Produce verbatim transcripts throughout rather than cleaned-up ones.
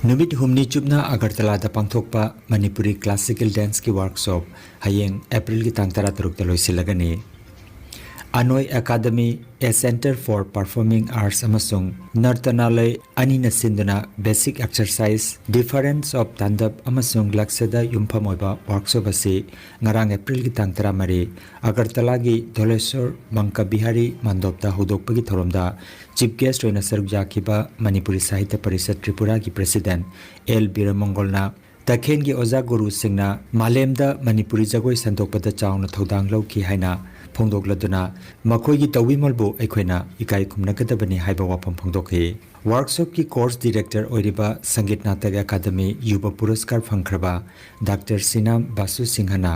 ꯅꯨꯃꯤꯠ ꯍꯨꯝꯅꯤ ꯆꯨꯞꯅ ꯑꯒꯔꯇꯂꯥꯗ ꯄꯥꯡꯊꯣꯛꯄ ꯃꯅꯤꯄꯨꯔꯤ classical danceꯀꯤ workshop ꯍꯌꯦꯡ ꯑꯦꯄ꯭ꯔꯤꯜꯒꯤ ꯇꯥꯡ ꯇꯔꯥꯇꯔꯨꯛꯇ ꯂꯣꯏꯁꯤꯜꯂꯒꯅꯤ꯫ ꯑꯅꯣꯏ academy, A Centre for Performing Arts ꯑꯃꯁꯨꯡ ꯅꯔꯇꯅꯥꯂꯌ ꯑꯅꯤꯅ ꯁꯤꯟꯗꯨꯅ basic exercise, difference of ꯇꯥꯟꯗꯕ ꯑꯃꯁꯨꯡ ꯂꯛꯁꯗ ꯌꯨꯝꯐꯝ ꯑꯣꯏꯕ workshop ꯑꯁꯤ ꯉꯔꯥꯡ ꯑꯦꯄ꯭ꯔꯤꯜꯒꯤ ꯇꯥꯡ ꯇꯔꯥꯃꯔꯤ ꯑꯒꯔꯇꯂꯥꯒꯤ ꯙꯣꯂꯦꯁꯣꯔ ꯃꯪꯀ ꯕꯤꯍꯥꯔꯤ ꯃꯟꯗꯣꯞꯇ ꯍꯧꯗꯣꯛꯄꯒꯤ ꯊꯧꯔꯝꯗ chief guest ꯑꯣꯏꯅ ꯁꯔꯨꯛ ꯌꯥꯈꯤꯕ ꯃꯅꯤꯄꯨꯔꯤ ꯁꯥꯍꯤꯇ꯭ꯌ ꯄꯔꯤꯁꯠ ꯇ꯭ꯔꯤꯄꯨꯔꯥꯒꯤ president ꯑꯦꯜ ꯕꯤꯔꯃꯪꯒꯣꯜꯅ ꯇꯈꯦꯜꯒꯤ ꯑꯣꯖꯥ ꯒꯨꯔꯨꯁꯤꯡꯅ ꯃꯥꯂꯦꯝꯗ ꯃꯅꯤꯄꯨꯔꯤ ꯖꯒꯣꯏ ꯁꯟꯗꯣꯛꯄꯗ ꯆꯥꯎꯅ ꯊꯧꯗꯥꯡ ꯂꯧꯈꯤ ꯍꯥꯏꯅ ꯐꯣꯡꯗꯣꯛꯂꯗꯨꯅ ꯃꯈꯣꯏꯒꯤ ꯇꯧꯕꯤꯃꯜꯕꯨ ꯑꯩꯈꯣꯏꯅ ꯏꯀꯥꯏ ꯈꯨꯝꯅꯒꯗꯕꯅꯤ ꯍꯥꯏꯕ ꯋꯥꯐꯝ ꯐꯣꯡꯗꯣꯛꯈꯤ꯫ Workshopꯀꯤ course director ꯑꯣꯏꯔꯤꯕ ꯁꯪꯒꯤꯠ ꯅꯥꯇꯛ ꯑꯦꯀꯥꯗꯃꯤ ꯌꯨꯕ ꯄꯨꯔꯁꯀꯥꯔ ꯐꯪꯈ꯭ꯔꯕ ꯗꯥꯛꯇꯔ ꯁꯤꯅꯥꯝ ꯕꯥꯁꯨ ꯁꯤꯡꯍꯅ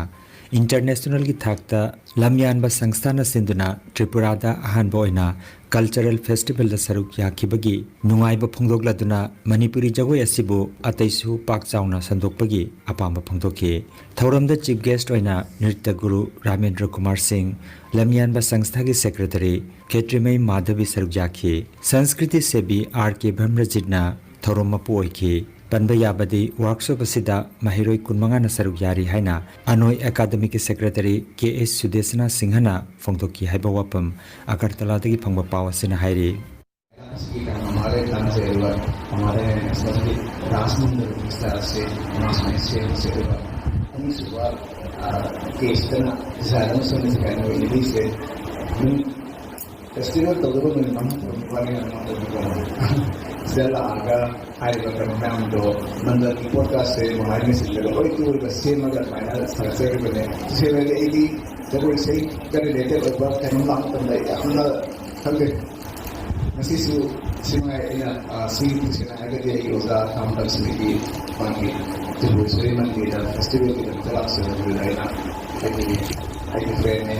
internationalꯒꯤ ꯊꯥꯛꯇ ꯂꯝꯌꯥꯟꯕ ꯁꯪꯁꯊꯥꯅ ꯁꯤꯟꯗꯨꯅ ꯇ꯭ꯔꯤꯄꯨꯔꯥꯗ ꯑꯍꯥꯟꯕ ꯑꯣꯏꯅ cultural festivalꯗ ꯁꯔꯨꯛ ꯌꯥꯈꯤꯕꯒꯤ ꯅꯨꯡꯉꯥꯏꯕ ꯐꯣꯡꯗꯣꯛꯂꯗꯨꯅ ꯃꯅꯤꯄꯨꯔꯤ ꯖꯒꯣꯏ ꯑꯁꯤꯕꯨ ꯑꯇꯩꯁꯨ ꯄꯥꯛ ꯆꯥꯎꯅ ꯁꯟꯗꯣꯛꯄꯒꯤ ꯑꯄꯥꯝꯕ ꯐꯣꯡꯗꯣꯛꯈꯤ꯫ ꯊꯧꯔꯝꯗ chief guest ꯑꯣꯏꯅ ꯅ꯭ꯔꯤꯇ꯭ꯌ ꯒꯨꯔꯨ ꯔꯥꯃꯦꯟꯗ꯭ꯔ ꯀꯨꯃꯥꯔ ꯁꯤꯡ, ꯂꯝꯌꯥꯟꯕ ꯁꯪꯁꯊꯥꯒꯤ secretary ꯈꯦꯇ꯭ꯔꯤꯃꯩ ꯃꯥꯙꯕꯤ ꯁꯔꯨꯛ ꯌꯥꯈꯤ꯫ ꯁꯪꯁꯀ꯭ꯔꯤꯇꯤ ꯁꯦꯕꯤ ꯑꯥꯔ ꯀꯦ ꯚ꯭ꯔꯝꯔꯖꯤꯠꯅ ꯊꯧꯔꯝ ꯃꯄꯨ ꯑꯣꯏꯈꯤ꯫ ꯄꯟꯕ ꯌꯥꯕꯗꯤ, workshop ꯑꯁꯤꯗ ꯃꯍꯩꯔꯣꯏ ꯀꯨꯟꯃꯉꯥꯅ ꯁꯔꯨꯛ ꯌꯥꯔꯤ ꯍꯥꯏꯅ ꯑꯅꯣꯏ ꯑꯦꯀꯥꯗꯃꯤꯒꯤ secretary ꯀꯦ ꯑꯦꯁ ꯁꯨꯗꯦꯁꯅꯥ ꯁꯤꯡꯍꯅ ꯐꯣꯡꯗꯣꯛꯈꯤ ꯍꯥꯏꯕ ꯋꯥꯐꯝ ꯑꯒꯔꯇꯂꯥꯗꯒꯤ ꯐꯪꯕ ꯄꯥꯎ ꯑꯁꯤꯅ ꯍꯥꯏꯔꯤ꯫ इसकी हम हमारे नाम से हुआ, हमारे संस्कृति राजमंदिर विस्तार से हमारे से से हुआ। हम सुबह केस करना ज्यादा समय से करने वाली से ꯐꯦꯁꯇꯤꯚꯦꯜ ꯇꯧꯗꯕ ꯅꯨꯃꯤꯠ ꯑꯃ ꯇꯧꯕ ꯋꯥꯅꯤ, ꯑꯗꯨꯃꯥꯏꯅ ꯇꯧꯕꯤꯀꯣ꯫ ꯁꯤꯗ ꯂꯥꯛꯑꯒ ꯍꯥꯏꯔꯤꯕ ꯀꯩꯅꯣ ꯃꯌꯥꯝꯗꯣ ꯃꯟꯗꯜꯒꯤ ꯄꯣꯠꯀꯥꯁꯦ ꯃꯣꯕꯥꯏꯜ ꯃꯦꯁꯦꯟꯖꯔꯗ ꯂꯣꯏ ꯇꯨꯔꯒ ꯁꯦꯝꯃꯒ ꯑꯗꯨꯃꯥꯏꯅ ꯁꯥꯒꯠꯆꯔꯤꯕꯅꯦ꯫ ꯇꯁꯦꯡꯅꯗꯤ ꯑꯩꯗꯤ ꯖꯒꯣꯏ ꯏꯁꯩꯒ ꯔꯤꯂꯦꯇꯦꯗ ꯑꯣꯏꯕ ꯀꯩꯅꯣꯝ ꯂꯥꯛꯄ ꯃꯇꯝꯗ ꯑꯩ ꯌꯥꯝꯅ ꯈꯪꯗꯦ꯫ ꯉꯁꯤꯁꯨ ꯁꯤ ꯃꯉꯥꯏ ꯑꯩꯅ, ꯑ, ꯁꯤ ꯇꯁꯦꯡꯅ ꯍꯥꯏꯔꯒꯗꯤ ꯑꯩꯒꯤ ꯑꯣꯖꯥ ꯊꯥꯡꯃ ꯂꯛꯁꯃꯤꯒꯤ ꯃꯥꯒꯤ ꯇ꯭ꯔꯤꯄꯨꯔꯦꯁ꯭ꯋꯔꯤ ꯃꯟꯗꯤꯔꯗ ꯐꯦꯁꯇꯤꯚꯦꯜꯒꯤꯗꯃꯛꯇ ꯂꯥꯛꯆꯕꯗꯨꯗ ꯑꯩꯅ ꯑꯩꯒꯤ, ꯑꯩꯒꯤ ꯐ꯭ꯔꯦꯟꯅꯦ,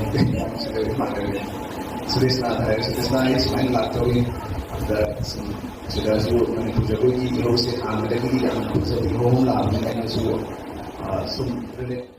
ꯁꯤꯗ ꯏꯃꯥꯟꯅꯕꯤ ꯁꯨꯔꯦꯁꯅꯥꯊ ꯍꯥꯏꯔꯦ꯫ ꯁꯨꯔꯦꯁꯅꯥ ꯑꯩ ꯁꯨꯃꯥꯏꯅ ꯂꯥꯛꯇꯧꯔꯤ꯫ ꯑꯗ ꯁꯨꯝ ꯁꯤꯗꯁꯨ ꯃꯅꯤꯄꯨꯔ ꯖꯒꯣꯏꯒꯤ ꯏꯍꯧꯁꯦ ꯍꯥꯟꯅꯗꯒꯤꯗꯤ ꯌꯥꯝꯅ ꯐꯖꯕ ꯏꯍꯧ ꯑꯃ ꯂꯥꯛꯑꯕꯅꯤꯅ ꯑꯩꯅꯁꯨ, ꯑ, ꯁꯨꯝ ꯔꯤꯂꯦꯠ